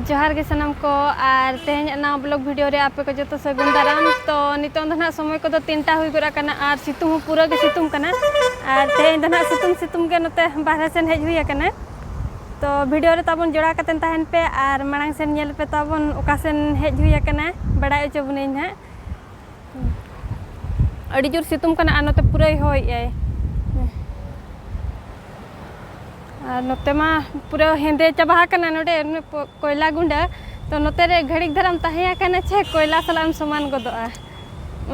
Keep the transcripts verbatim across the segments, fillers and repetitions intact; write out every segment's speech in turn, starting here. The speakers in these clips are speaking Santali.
ᱡᱚᱦᱟᱨ ᱜᱮ ᱥᱟᱱᱟᱢ ᱠᱚ, ᱟᱨ ᱛᱮᱦᱮᱧᱟᱜ ᱱᱟᱣᱟ ᱵᱞᱚᱜ ᱵᱷᱤᱰᱤᱭᱳ ᱨᱮ ᱟᱯᱮ ᱠᱚ ᱡᱚᱛᱚ ᱥᱟᱹᱜᱩᱱ ᱫᱟᱨᱟᱢ᱾ ᱛᱚ ᱱᱤᱛᱚᱜ ᱫᱚ ᱱᱟᱦᱟᱜ ᱥᱚᱢᱚᱭ ᱠᱚᱫᱚ ᱛᱤᱱᱴᱟ ᱦᱩᱭ ᱜᱚᱫ ᱟᱠᱟᱱᱟ ᱟᱨ ᱥᱤᱛᱩᱝ ᱦᱚᱸ ᱯᱩᱨᱟᱹ ᱜᱮ ᱥᱤᱛᱩᱝ ᱠᱟᱱᱟ᱾ ᱟᱨ ᱛᱮᱦᱮᱧ ᱫᱚ ᱱᱟᱦᱟᱜ ᱥᱤᱛᱩᱝ ᱥᱤᱛᱩᱝ ᱜᱮ ᱱᱚᱛᱮ ᱵᱟᱦᱨᱮ ᱥᱮᱱ ᱦᱮᱡ ᱦᱩᱭ ᱟᱠᱟᱱᱟ᱾ ᱛᱚ ᱵᱷᱤᱰᱤᱭᱳ ᱨᱮ ᱛᱟᱵᱚᱱ ᱡᱚᱲᱟᱣ ᱠᱟᱛᱮᱱ ᱛᱟᱦᱮᱱ ᱯᱮ ᱟᱨ ᱢᱟᱲᱟᱝ ᱥᱮᱱ ᱧᱮᱞ ᱯᱮ ᱛᱟᱵᱚᱱ ᱚᱠᱟ ᱥᱮᱱ ᱦᱮᱡ ᱦᱩᱭ ᱟᱠᱟᱱᱟ, ᱵᱟᱲᱟᱭ ᱦᱚᱪᱚ ᱵᱚᱱᱟᱹᱧ ᱱᱟᱦᱟᱜ᱾ ᱟᱹᱰᱤ ᱡᱳᱨ ᱥᱤᱛᱩᱝ ᱠᱟᱱᱟ ᱟᱨ ᱱᱚᱛᱮ ᱯᱩᱨᱟᱹᱭ ᱦᱚᱭᱮᱜᱼᱟᱭ᱾ ᱟᱨ ᱱᱚᱛᱮ ᱢᱟ ᱯᱩᱨᱟᱹ ᱦᱮᱸᱫᱮ ᱪᱟᱵᱟ ᱟᱠᱟᱱᱟ ᱱᱚᱰᱮ, ᱚᱱᱮ ᱯᱚ-, ᱠᱚᱭᱞᱟ ᱜᱩᱸᱰᱟᱹ᱾ ᱛᱚ ᱱᱚᱛᱮ ᱨᱮ ᱜᱷᱟᱹᱲᱤᱠ ᱫᱷᱟᱨᱟᱢ ᱛᱟᱦᱮᱸ ᱟᱠᱟᱱᱟ ᱪᱮ ᱠᱚᱭᱞᱟ ᱥᱟᱞᱟᱜ ᱮᱢ ᱥᱚᱢᱟᱱ ᱜᱚᱫᱚᱜᱼᱟ,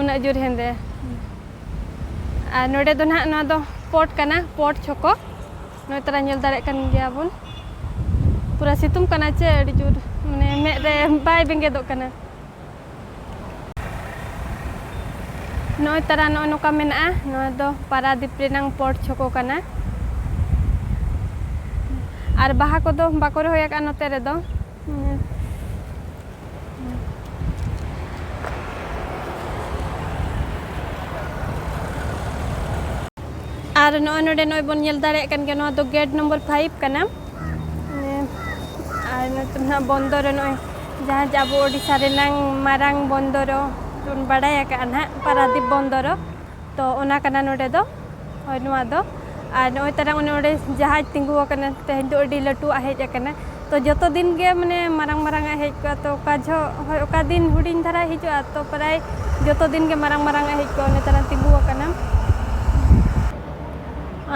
ᱩᱱᱟᱹᱜ ᱡᱳᱨ ᱦᱮᱸᱫᱮ᱾ ᱟᱨ ᱱᱚᱰᱮ ᱫᱚ ᱱᱟᱦᱟᱜ ᱱᱚᱣᱟ ᱫᱚ ᱯᱚᱴ ᱠᱟᱱᱟ, ᱯᱚᱴ ᱪᱷᱚᱠᱚ᱾ ᱱᱚᱜᱼᱚᱭ ᱛᱟᱨᱟ ᱧᱮᱞ ᱫᱟᱲᱮᱭᱟᱜ ᱠᱟᱱ ᱜᱮᱭᱟ ᱵᱚᱱ, ᱯᱩᱨᱟᱹ ᱥᱤᱛᱩᱝ ᱠᱟᱱᱟ ᱪᱮ ᱟᱹᱰᱤ ᱡᱳᱨ, ᱢᱟᱱᱮ ᱢᱮᱫ ᱨᱮ ᱵᱟᱭ ᱵᱮᱸᱜᱮᱫᱚᱜ ᱠᱟᱱᱟ᱾ ᱱᱚᱜᱼᱚᱭ ᱛᱟᱨᱟ ᱱᱚᱜᱼᱚᱭ ᱱᱚᱝᱠᱟ ᱢᱮᱱᱟᱜᱼᱟ, ᱱᱚᱣᱟ ᱫᱚ ᱯᱟᱨᱟᱫᱤᱯ ᱨᱮᱱᱟᱝ ᱯᱚᱴ ᱪᱷᱚᱠᱚ ᱠᱟᱱᱟ᱾ ᱟᱨ ᱵᱟᱦᱟ ᱠᱚᱫᱚ ᱵᱟᱠᱚ ᱨᱚᱦᱚᱭ ᱟᱠᱟᱫᱼᱟ ᱱᱚᱛᱮ ᱨᱮᱫᱚ᱾ ᱟᱨ ᱱᱚᱜᱼᱚᱭ ᱱᱚᱰᱮ ᱱᱚᱜᱼᱚᱭ ᱵᱚᱱ ᱧᱮᱞ ᱫᱟᱲᱮᱭᱟᱜ ᱠᱟᱱ ᱜᱮᱭᱟ, ᱱᱚᱣᱟ ᱫᱚ ᱜᱮᱴ ᱱᱚᱢᱵᱚᱨ ᱯᱷᱟᱭᱤᱵᱷ ᱠᱟᱱᱟ᱾ ᱟᱨ ᱱᱚᱛᱮ ᱱᱟᱦᱟᱜ ᱵᱚᱱᱫᱚᱨ, ᱱᱚᱜᱼᱚᱭ ᱡᱟᱦᱟᱸ ᱡᱮ ᱟᱵᱚ ᱳᱰᱤᱥᱟ ᱨᱮᱱᱟᱝ ᱢᱟᱨᱟᱝ ᱵᱚᱱᱫᱚᱨ ᱵᱚᱱ ᱵᱟᱲᱟᱭ ᱟᱠᱟᱫᱼᱟ ᱱᱟᱦᱟᱜ ᱯᱟᱨᱟᱫᱤᱯ ᱵᱚᱱᱫᱚᱨ, ᱛᱚ ᱚᱱᱟ ᱠᱟᱱᱟ ᱱᱚᱰᱮ ᱫᱚ᱾ ᱦᱳᱭ, ᱱᱚᱣᱟ ᱫᱚ᱾ ᱟᱨ ᱱᱚᱜᱼᱚᱭ ᱛᱟᱨᱟ ᱚᱱᱮ ᱚᱸᱰᱮ ᱡᱟᱦᱟᱡᱽ ᱛᱤᱸᱜᱩ ᱟᱠᱟᱱᱟ, ᱛᱮᱦᱮᱧ ᱫᱚ ᱟᱹᱰᱤ ᱞᱟᱹᱴᱩᱣᱟᱜ ᱦᱮᱡ ᱟᱠᱟᱱᱟ᱾ ᱛᱚ ᱡᱚᱛᱚ ᱫᱤᱱ ᱜᱮ ᱢᱟᱱᱮ ᱢᱟᱨᱟᱝ ᱢᱟᱨᱟᱝ ᱟᱜ ᱦᱮᱡ ᱠᱚᱜᱼᱟ, ᱛᱚ ᱚᱠᱟ ᱡᱚᱦᱚᱜ, ᱦᱳᱭ, ᱚᱠᱟ ᱫᱤᱱ ᱦᱩᱰᱤᱧ ᱫᱷᱟᱨᱟ ᱦᱤᱡᱩᱜᱼᱟ, ᱛᱚ ᱯᱨᱟᱭ ᱡᱚᱛᱚ ᱫᱤᱱ ᱜᱮ ᱢᱟᱨᱟᱝ ᱢᱟᱨᱟᱝ ᱟᱜ ᱦᱮᱡ ᱠᱚᱜᱼᱟ᱾ ᱚᱱᱮ ᱛᱟᱨᱟ ᱛᱤᱸᱜᱩ ᱟᱠᱟᱱᱟ,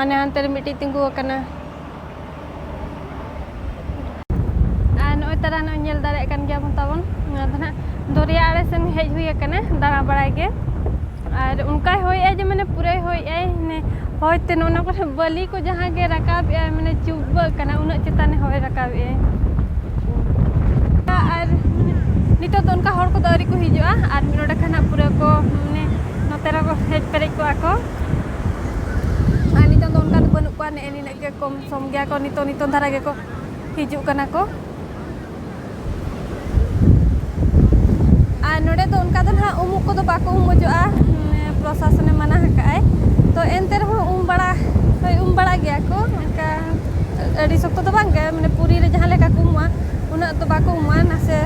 ᱚᱱᱮ ᱦᱟᱱᱛᱮ ᱨᱮ ᱢᱤᱫᱴᱤᱡ ᱛᱤᱸᱜᱩ ᱟᱠᱟᱱᱟ᱾ ᱟᱨ ᱱᱚᱜᱼᱚᱭ ᱛᱟᱨᱟ ᱱᱚᱜᱼᱚᱭ ᱧᱮᱞ ᱫᱟᱲᱮᱭᱟᱜ ᱠᱟᱱ ᱜᱮᱭᱟ ᱵᱚᱱ ᱛᱟᱵᱚᱱ, ᱱᱚᱣᱟ ᱫᱚ ᱱᱟᱦᱟᱜ ᱫᱚᱨᱭᱟ ᱟᱲᱮ ᱥᱮᱱ ᱦᱮᱡ ᱦᱩᱭ ᱟᱠᱟᱱᱟ ᱫᱟᱬᱟ ᱵᱟᱲᱟᱭ ᱜᱮ᱾ ᱟᱨ ᱚᱱᱠᱟᱭ ᱦᱚᱭᱮᱜᱼᱟ ᱡᱮ ᱢᱟᱱᱮ ᱯᱩᱨᱟᱹᱭ ᱦᱚᱭᱮᱜᱼᱟᱭ, ᱢᱟᱱᱮ ᱦᱚᱭ ᱛᱮ ᱱᱚᱜᱼᱚ ᱱᱚᱣᱟ ᱠᱚᱨᱮ ᱵᱟᱹᱞᱤ ᱠᱚ ᱡᱟᱦᱟᱸ ᱜᱮ ᱨᱟᱠᱟᱵᱮᱜᱼᱟᱭ, ᱢᱟᱱᱮ ᱪᱩᱵᱟᱹᱜ ᱠᱟᱱᱟ, ᱩᱱᱟᱹᱜ ᱪᱮᱛᱟᱱᱮ ᱦᱚᱭ ᱨᱟᱠᱟᱵᱮᱜᱼᱟᱭ᱾ ᱟᱨ ᱱᱤᱛᱚᱜ ᱫᱚ ᱚᱱᱠᱟ ᱦᱚᱲ ᱠᱚᱫᱚ ᱟᱹᱣᱨᱤ ᱠᱚ ᱦᱤᱡᱩᱜᱼᱟ, ᱟᱨ ᱢᱤᱫ ᱱᱚᱰᱮ ᱠᱷᱟᱱ ᱦᱟᱸᱜ ᱯᱩᱨᱟᱹ ᱠᱚ ᱢᱟᱱᱮ ᱱᱚᱛᱮ ᱨᱮᱠᱚ ᱦᱮᱡ ᱯᱮᱨᱮᱡ ᱠᱚᱜᱼᱟ ᱠᱚ᱾ ᱟᱨ ᱱᱤᱛᱚᱜ ᱫᱚ ᱚᱱᱠᱟ ᱫᱚ ᱵᱟᱹᱱᱩᱜ ᱠᱚᱣᱟ, ᱱᱮᱜᱼᱮ ᱱᱤᱱᱟᱹᱜ ᱜᱮ ᱠᱚᱢ ᱥᱚᱢ ᱜᱮᱭᱟ ᱠᱚ, ᱱᱤᱛᱚᱜ ᱱᱤᱛᱚᱜ ᱫᱷᱟᱨᱟ ᱜᱮᱠᱚ ᱦᱤᱡᱩᱜ ᱠᱟᱱᱟ ᱠᱚ᱾ ᱟᱨ ᱱᱚᱰᱮ ᱫᱚ ᱚᱱᱠᱟ ᱫᱚ ᱱᱟᱦᱟᱜ ᱩᱢᱩᱜ ᱠᱚᱫᱚ ᱵᱟᱠᱚ ᱩᱢᱩᱡᱚᱜᱼᱟ, ᱢᱟᱱᱮ ᱯᱨᱚᱥᱟᱥᱚᱱᱮ ᱢᱟᱱᱟ ᱟᱠᱟᱫᱼᱟᱭ᱾ ᱛᱚ ᱮᱱᱛᱮ ᱨᱮᱦᱚᱸ ᱩᱢ ᱵᱟᱲᱟ, ᱦᱳᱭ, ᱩᱢ ᱵᱟᱲᱟ ᱜᱮᱭᱟ ᱠᱚ, ᱚᱱᱠᱟ ᱟᱹᱰᱤ ᱥᱚᱠᱛᱚ ᱫᱚ ᱵᱟᱝ ᱜᱮ, ᱢᱟᱱᱮ ᱯᱩᱨᱤ ᱨᱮ ᱡᱟᱦᱟᱸ ᱞᱮᱠᱟ ᱠᱚ ᱩᱢᱩᱜᱼᱟ, ᱩᱱᱟᱹᱜ ᱫᱚ ᱵᱟᱠᱚ ᱩᱢᱩᱜᱼᱟ᱾ ᱱᱟᱥᱮ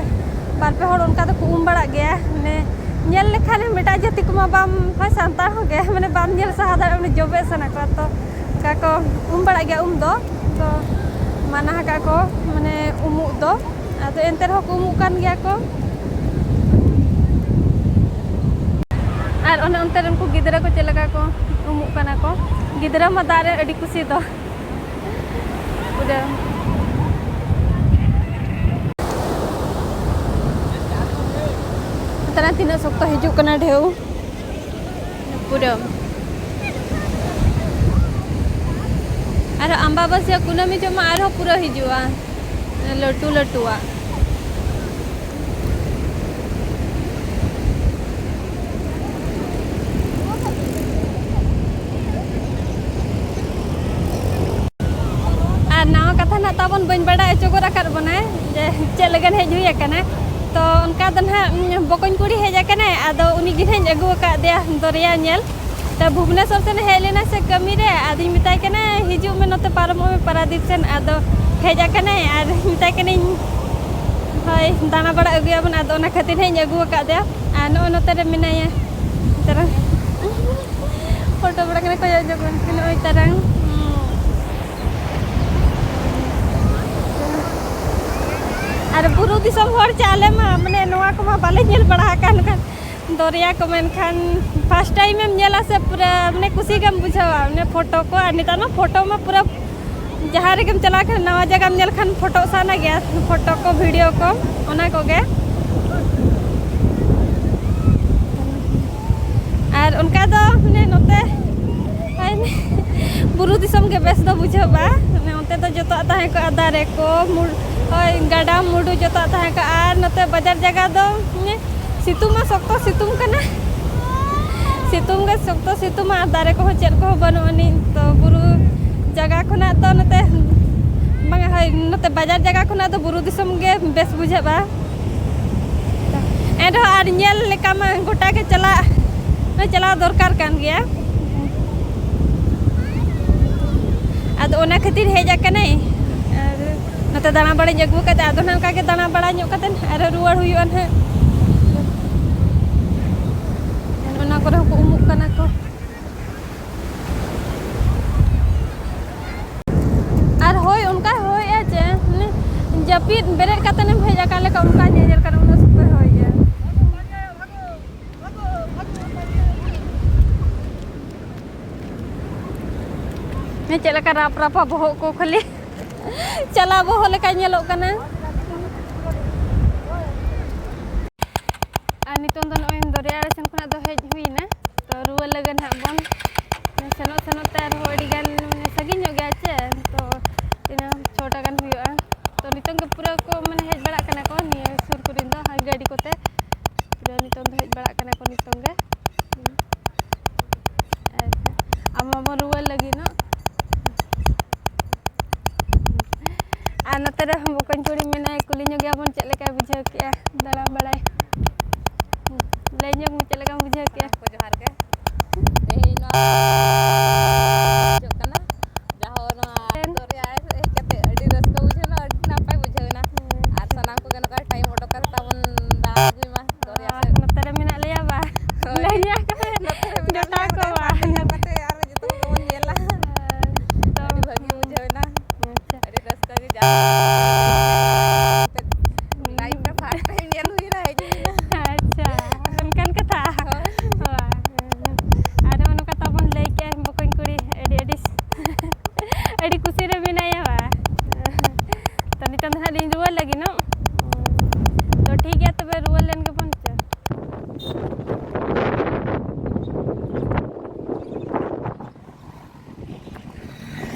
ᱵᱟᱨ ᱯᱮ ᱦᱚᱲ ᱚᱱᱠᱟ ᱫᱚᱠᱚ ᱩᱢ ᱵᱟᱲᱟᱜ ᱜᱮᱭᱟ᱾ ᱢᱟᱱᱮ ᱧᱮᱞ ᱞᱮᱠᱷᱟᱱᱮᱢ ᱮᱴᱟᱜ ᱡᱟᱹᱛᱤ ᱠᱚᱢᱟ ᱵᱟᱢ, ᱦᱳᱭ, ᱥᱟᱱᱛᱟᱲ ᱦᱚᱸᱜᱮ, ᱢᱟᱱᱮ ᱵᱟᱢ ᱧᱮᱞ ᱥᱟᱦᱟ ᱫᱟᱲᱮᱭᱟᱜᱼᱟ, ᱢᱟᱱᱮ ᱡᱚᱵᱮ ᱥᱟᱱᱟ ᱠᱚᱣᱟ᱾ ᱛᱚ ᱚᱱᱠᱟ ᱠᱚ ᱩᱢ ᱵᱟᱲᱟᱜ ᱜᱮᱭᱟ ᱩᱢ ᱫᱚ, ᱛᱚ ᱢᱟᱱᱟ ᱟᱠᱟᱫ ᱠᱚ, ᱢᱟᱱᱮ ᱩᱢᱩᱜ ᱫᱚ᱾ ᱟᱫᱚ ᱮᱱᱛᱮ ᱨᱮᱦᱚᱸ ᱠᱚ ᱩᱢᱩᱜ ᱠᱟᱱ ᱜᱮᱭᱟ ᱠᱚ᱾ ᱟᱨ ᱚᱱᱮ ᱚᱱᱛᱮ ᱨᱮᱱ ᱠᱚ ᱜᱤᱫᱽᱨᱟᱹ ᱠᱚ ᱪᱮᱫ ᱞᱮᱠᱟ ᱠᱚ ᱩᱢᱩᱜ ᱠᱟᱱᱟ ᱠᱚ, ᱜᱤᱫᱽᱨᱟᱹ ᱢᱟ ᱫᱟᱜ ᱨᱮ ᱟᱹᱰᱤ ᱠᱩᱥᱤ ᱫᱚ᱾ ᱯᱩᱨᱟᱹ ᱛᱟᱨᱟ ᱛᱤᱱᱟᱹᱜ ᱥᱚᱠᱛᱚ ᱦᱤᱡᱩᱜ ᱠᱟᱱᱟ ᱰᱷᱮᱣ᱾ ᱯᱩᱨᱟᱹ ᱟᱨᱦᱚᱸ ᱟᱢᱵᱟᱵᱟᱹᱥᱭᱟᱹ ᱠᱩᱱᱟᱹᱢᱤ ᱡᱚᱢᱟ ᱟᱨᱦᱚᱸ ᱯᱩᱨᱟᱹ ᱦᱤᱡᱩᱜᱼᱟ, ᱞᱟᱹᱴᱩ ᱞᱟᱹᱴᱩᱣᱟᱜ᱾ ᱟᱨ ᱱᱟᱣᱟ ᱠᱟᱛᱷᱟ ᱱᱟᱜ ᱛᱟᱵᱚᱱ, ᱵᱟᱹᱧ ᱵᱟᱲᱟᱭ ᱦᱚᱪᱚ ᱜᱚᱫ ᱟᱠᱟᱫ ᱵᱚᱱᱟᱭ ᱡᱮ ᱪᱮᱫ ᱞᱟᱹᱜᱤᱫ ᱦᱮᱡ ᱦᱩᱭ ᱟᱠᱟᱱᱟ᱾ ᱛᱚ ᱚᱱᱠᱟ ᱫᱚ ᱱᱟᱦᱟᱜ ᱵᱚᱠᱚᱧ ᱠᱩᱲᱤ ᱦᱮᱡ ᱟᱠᱟᱱᱟᱭ, ᱟᱫᱚ ᱩᱱᱤ ᱜᱮ ᱱᱟᱦᱟᱜ ᱤᱧ ᱟᱹᱜᱩ ᱟᱠᱟᱫᱮᱭᱟ ᱫᱚᱨᱭᱟ ᱧᱮᱞ᱾ ᱛᱚ ᱵᱷᱩᱵᱽᱱᱮᱥᱚᱨ ᱥᱮᱱ ᱦᱮᱡ ᱞᱮᱱᱟ ᱥᱮ ᱠᱟᱹᱢᱤ ᱨᱮ, ᱟᱫᱚᱧ ᱢᱮᱛᱟᱭ ᱠᱟᱱᱟ ᱦᱤᱡᱩᱜ ᱢᱮ ᱱᱚᱛᱮ ᱯᱟᱨᱚᱢᱚᱜ ᱢᱮ ᱯᱟᱨᱟᱫᱤᱯ ᱥᱮᱱ᱾ ᱟᱫᱚ ᱦᱮᱡ ᱟᱠᱟᱱᱟᱭ ᱟᱨ ᱢᱮᱛᱟᱭ ᱠᱟᱹᱱᱟᱹᱧ, ᱦᱳᱭ, ᱫᱟᱬᱟ ᱵᱟᱲᱟ ᱟᱹᱜᱩᱭᱟᱵᱚᱱ᱾ ᱟᱫᱚ ᱚᱱᱟ ᱠᱷᱟᱹᱛᱤᱨ ᱦᱟᱸᱜ ᱤᱧ ᱟᱹᱜᱩ ᱟᱠᱟᱫᱮᱭᱟ᱾ ᱟᱨ ᱱᱚᱜᱼᱚᱭ ᱱᱚᱛᱮ ᱨᱮ ᱢᱮᱱᱟᱭᱟ ᱛᱟᱨᱟᱝ᱾ ᱯᱷᱳᱴᱳ ᱵᱟᱲᱟ ᱠᱟᱱᱟ, ᱠᱚᱭᱚᱜ ᱧᱚᱜ ᱵᱚᱱ ᱯᱮ, ᱱᱚᱜᱼᱚᱭ ᱛᱟᱨᱟᱝ᱾ ᱟᱨ ᱵᱩᱨᱩ ᱫᱤᱥᱚᱢ ᱦᱚᱲ ᱪᱮ ᱟᱞᱮ ᱢᱟ, ᱢᱟᱱᱮ, ᱱᱚᱣᱟ ᱠᱚᱢᱟ ᱵᱟᱞᱮ ᱧᱮᱞ ᱵᱟᱲᱟ ᱟᱠᱟᱫ ᱠᱷᱟᱱ᱾ ᱫᱚᱨᱭᱟ ᱠᱚ ᱢᱮᱱᱠᱷᱟᱱ first time ᱮᱢ ᱧᱮᱞᱟ ᱥᱮ, ᱯᱩᱨᱟᱹ ᱢᱟᱱᱮ ᱠᱩᱥᱤ ᱜᱮᱢ ᱵᱩᱡᱷᱟᱹᱣᱟ᱾ ᱢᱟᱱᱮ ᱯᱷᱳᱴᱳ ᱠᱚ, ᱟᱨ ᱱᱮᱛᱟᱨ ᱢᱟ ᱯᱷᱳᱴᱳ ᱢᱟ ᱯᱩᱨᱟᱹ ᱡᱟᱦᱟᱸ ᱨᱮᱜᱮᱢ ᱪᱟᱞᱟᱜ ᱠᱷᱟᱱ, ᱱᱟᱣᱟ ᱡᱟᱭᱜᱟᱢ ᱧᱮᱞ ᱠᱷᱟᱱ ᱯᱷᱳᱴᱳ ᱥᱟᱱᱟ ᱜᱮᱭᱟ, ᱯᱷᱳᱴᱳ ᱠᱚ, ᱵᱷᱤᱰᱤᱭᱳ ᱠᱚ, ᱚᱱᱟ ᱠᱚᱜᱮ᱾ ᱟᱨ ᱚᱱᱠᱟ ᱫᱚ ᱢᱟᱱᱮ ᱱᱚᱛᱮ ᱵᱩᱨᱩ ᱫᱤᱥᱚᱢ ᱜᱮ ᱵᱮᱥ ᱫᱚ ᱵᱩᱡᱷᱟᱹᱜᱼᱟ᱾ ᱢᱟᱱᱮ ᱚᱱᱛᱮ ᱫᱚ ᱡᱚᱛᱚᱣᱟᱜ ᱛᱟᱦᱮᱸ ᱠᱚᱜᱼᱟ, ᱫᱟᱨᱮ ᱠᱚ, ᱢᱩ-, ᱦᱳᱭ, ᱜᱟᱰᱟ ᱢᱩᱰᱩ ᱡᱚᱛᱚᱣᱟᱜ ᱛᱟᱦᱮᱸ ᱠᱚᱜᱼᱟ᱾ ᱟᱨ ᱱᱚᱛᱮ ᱵᱟᱡᱟᱨ ᱡᱟᱭᱜᱟ ᱫᱚ ᱢᱟᱱᱮ ᱥᱤᱛᱩᱝ ᱢᱟ ᱥᱚᱠᱛᱚ ᱥᱤᱛᱩᱝ ᱠᱟᱱᱟ, ᱥᱤᱛᱩᱝ ᱜᱮ ᱥᱚᱠᱛᱚ ᱥᱤᱛᱩᱝᱟ, ᱟᱨ ᱫᱟᱨᱮ ᱠᱚᱦᱚᱸ ᱪᱮᱫ ᱠᱚᱦᱚᱸ ᱵᱟᱹᱱᱩᱜ ᱟᱹᱱᱤᱡ᱾ ᱛᱚ ᱵᱩᱨᱩ ᱡᱟᱭᱜᱟ ᱠᱷᱚᱱᱟᱜ ᱫᱚ ᱱᱚᱛᱮ, ᱵᱟᱝᱟ, ᱦᱳᱭ, ᱱᱚᱛᱮ ᱵᱟᱡᱟᱨ ᱡᱟᱭᱜᱟ ᱠᱷᱚᱱᱟᱜ ᱫᱚ ᱵᱩᱨᱩ ᱫᱤᱥᱚᱢ ᱜᱮ ᱵᱮᱥ ᱵᱩᱡᱷᱟᱹᱜᱼᱟ᱾ ᱮᱱᱨᱮᱦᱚᱸ ᱟᱨ ᱧᱮᱞ ᱞᱮᱠᱟ ᱢᱟ ᱜᱚᱴᱟ ᱜᱮ ᱪᱟᱞᱟᱜ, ᱪᱟᱞᱟᱣ ᱫᱚᱨᱠᱟᱨ ᱠᱟᱱ ᱜᱮᱭᱟ᱾ ᱟᱫᱚ ᱚᱱᱟ ᱠᱷᱟᱹᱛᱤᱨ ᱦᱮᱡ ᱟᱠᱟᱱᱟᱹᱧ᱾ ᱛᱚ ᱫᱟᱬᱟ ᱵᱟᱲᱟᱧ ᱟᱹᱜᱩ ᱠᱟᱛᱮ, ᱟᱫᱚ ᱱᱟᱜ ᱚᱱᱠᱟ ᱜᱮ ᱫᱟᱬᱟ ᱵᱟᱲᱟ ᱧᱚᱜ ᱠᱟᱛᱮ ᱟᱨᱦᱚᱸ ᱨᱩᱣᱟᱹᱲ ᱦᱩᱭᱩᱜᱼᱟ ᱱᱟᱦᱟᱜ᱾ ᱚᱱᱟ ᱠᱚᱨᱮ ᱦᱚᱸᱠᱚ ᱩᱢᱩᱜ ᱠᱟᱱᱟ ᱠᱚ᱾ ᱟᱨ ᱦᱚᱭ ᱚᱱᱠᱟᱭ ᱦᱚᱭᱮᱜᱼᱟ ᱡᱮ, ᱢᱟᱱᱮ, ᱡᱟᱹᱯᱤᱫ ᱵᱮᱨᱮᱫ ᱠᱟᱛᱮᱢ ᱦᱮᱡ ᱟᱠᱟᱱ ᱞᱮᱠᱟ ᱚᱱᱠᱟ ᱧᱮᱧᱮᱞ ᱠᱟᱱᱟ, ᱩᱱᱟᱹᱜ ᱥᱚᱠᱛᱚᱭ ᱦᱚᱭᱮᱜᱼᱟ᱾ ᱦᱮᱸ, ᱪᱮᱫ ᱞᱮᱠᱟ ᱨᱟᱯ ᱨᱟᱯᱟ ᱵᱚᱦᱚᱜ ᱠᱚ ᱠᱷᱟᱹᱞᱤ᱾ ᱪᱟᱞᱟᱣ ᱵᱚᱦᱚᱜ ᱞᱮᱠᱟ ᱧᱮᱞᱚᱜ ᱠᱟᱱᱟ᱾ ᱟᱨ ᱱᱤᱛᱚᱝ ᱫᱚ ᱱᱚᱜᱼᱚᱭ ᱫᱚᱨᱭᱟ ᱟᱲᱮ ᱥᱮᱱ ᱠᱷᱚᱱᱟᱜ ᱫᱚ ᱦᱮᱡ ᱦᱩᱭᱱᱟ, ᱛᱚ ᱨᱩᱣᱟᱹᱲ ᱞᱟᱹᱜᱤᱫ ᱱᱟᱦᱟᱜ ᱵᱚᱱ ᱥᱮᱱᱚᱜ ᱥᱮᱱᱚᱜ ᱛᱮ ᱟᱨᱦᱚᱸ ᱟᱹᱰᱤ ᱜᱟᱱ, ᱢᱟᱱᱮ, ᱥᱟᱺᱜᱤᱧ ᱧᱚᱜ ᱜᱮᱭᱟ ᱪᱮ, ᱛᱚ ᱤᱱᱟᱹ ᱪᱷᱚᱴᱟ ᱜᱟᱱ ᱦᱩᱭᱩᱜᱼᱟ᱾ ᱛᱚ ᱱᱤᱛᱚᱝ ᱜᱮ ᱯᱩᱨᱟᱹ ᱠᱚ, ᱢᱟᱱᱮ, ᱦᱮᱡ ᱵᱟᱲᱟᱜ ᱠᱟᱱᱟ ᱠᱚ ᱱᱤᱭᱟᱹ ᱥᱩᱨ ᱠᱚᱨᱮᱱ ᱫᱚ ᱦᱟᱸᱜ ᱜᱟᱹᱰᱤ ᱠᱚᱛᱮ, ᱯᱩᱨᱟᱹ ᱱᱤᱛᱚᱝ ᱫᱚ ᱦᱮᱡ ᱵᱟᱲᱟᱜ ᱠᱟᱱᱟ ᱠᱚ ᱱᱤᱛᱚᱝ ᱜᱮ᱾ ᱟᱪᱪᱷᱟ, ᱟᱢ ᱢᱟᱵᱚᱱ ᱨᱩᱣᱟᱹᱲ ᱞᱟᱹᱜᱤᱫ ᱱᱚᱜ᱾ ᱟᱨ ᱱᱚᱛᱮ ᱨᱮ ᱵᱚᱠᱚᱧ ᱠᱩᱲᱤ ᱢᱮᱱᱟᱭ, ᱠᱩᱞᱤ ᱧᱚᱜᱮᱭᱟ ᱵᱚᱱ ᱪᱮᱫ ᱞᱮᱠᱟᱭ ᱵᱩᱡᱷᱟᱹᱣ ᱠᱮᱜᱼᱟ ᱫᱟᱬᱟ ᱵᱟᱲᱟᱭ᱾ ᱞᱟᱹᱭ ᱧᱚᱜ ᱢᱮ ᱪᱮᱫ ᱞᱮᱠᱟᱢ ᱵᱩᱡᱷᱟᱹᱣ ᱠᱮᱜᱼᱟ? ᱥᱟᱱᱟᱢ ᱠᱚ ᱡᱚᱦᱟᱨ ᱜᱮ᱾ ᱛᱮᱦᱮᱧ ᱱᱚᱣᱟ ᱦᱩᱭᱩᱜ ᱠᱟᱱᱟ, ᱡᱟᱦᱳ ᱱᱚᱣᱟ ᱫᱚᱨᱭᱟ ᱟᱲᱮ ᱥᱮᱫ ᱦᱮᱡ ᱠᱟᱛᱮ ᱟᱹᱰᱤ ᱨᱟᱹᱥᱠᱟᱹ ᱵᱩᱡᱷᱟᱹᱣ ᱮᱱᱟ, ᱟᱹᱰᱤ ᱱᱟᱯᱟᱭ ᱵᱩᱡᱷᱟᱹᱣ ᱮᱱᱟ᱾ ᱟᱨ ᱥᱟᱱᱟᱢ ᱠᱚᱜᱮ ᱱᱚᱝᱠᱟ ᱴᱟᱭᱤᱢ ᱚᱰᱚᱠ ᱠᱟᱛᱮ ᱛᱟᱵᱚᱱ ᱫᱟᱬᱟ ᱟᱹᱜᱩᱭ ᱢᱟ ᱫᱚᱨᱭᱟ ᱥᱮᱫ᱾ ᱱᱚᱛᱮ ᱨᱮ ᱢᱮᱱᱟᱜ ᱞᱮᱭᱟ ᱵᱟ᱾ ᱦᱳᱭ᱾ ᱞᱟᱹᱭ ᱧᱟ ᱠᱚ ᱱᱚᱛᱮ ᱨᱮ ᱢᱮᱱᱟᱜ ᱡᱚᱴᱟᱣ ᱞᱮᱭᱟ, ᱠᱚ ᱱᱚᱰᱮ ᱵᱟ᱾ ᱵᱟᱨᱦᱮ ᱧᱮᱞ ᱠᱟᱛᱮ ᱟᱨ ᱡᱚᱛᱚ ᱦᱚᱲ ᱜᱮᱵᱚᱱ ᱧᱮᱞᱟ᱾ ᱦᱮᱸ, ᱛᱚ᱾ ᱟᱹᱰᱤ ᱵᱷᱟᱹᱜᱤ ᱵᱩᱡᱷᱟᱹᱣ ᱮᱱᱟ᱾ ᱟᱪᱪᱷᱟ᱾ ᱟᱹᱰᱤ ᱨᱟᱹᱥᱠᱟᱹ ᱜᱮ ᱡᱟ ᱞᱟᱭᱤᱯᱷ ᱨᱮ ᱯᱷᱟᱥᱴ ᱴᱟᱭᱤᱢ ᱧᱮᱞ ᱦᱩᱭᱱᱟ, ᱦᱮᱡ ᱦᱩᱭᱱᱟ᱾ ᱟᱪᱪᱷᱟ, ᱚᱱᱠᱟᱱ ᱠᱟᱛᱷᱟ᱾ ᱦᱳᱭ᱾ ᱦᱳᱭ᱾ ᱟᱨ ᱱᱚᱜᱼᱚ ᱱᱚᱝᱠᱟ ᱛᱟᱵᱚᱱ ᱞᱟᱹᱭ ᱠᱮᱜᱼᱟ ᱵᱚᱠᱚᱧ ᱠᱩᱲᱤ, ᱟᱹᱰᱤ, ᱟᱹᱰᱤ, ᱟᱹᱰᱤ ᱠᱩᱥᱤ ᱨᱮ ᱢᱮᱱᱟᱭᱟ ᱵᱟ᱾ ᱛᱚ ᱱᱤᱛᱚᱝ ᱫᱚ ᱦᱟᱸᱜ ᱞᱤᱧ ᱨᱩᱣᱟᱹᱲ ᱞᱟᱹᱜᱤᱫ ᱱᱚᱜ᱾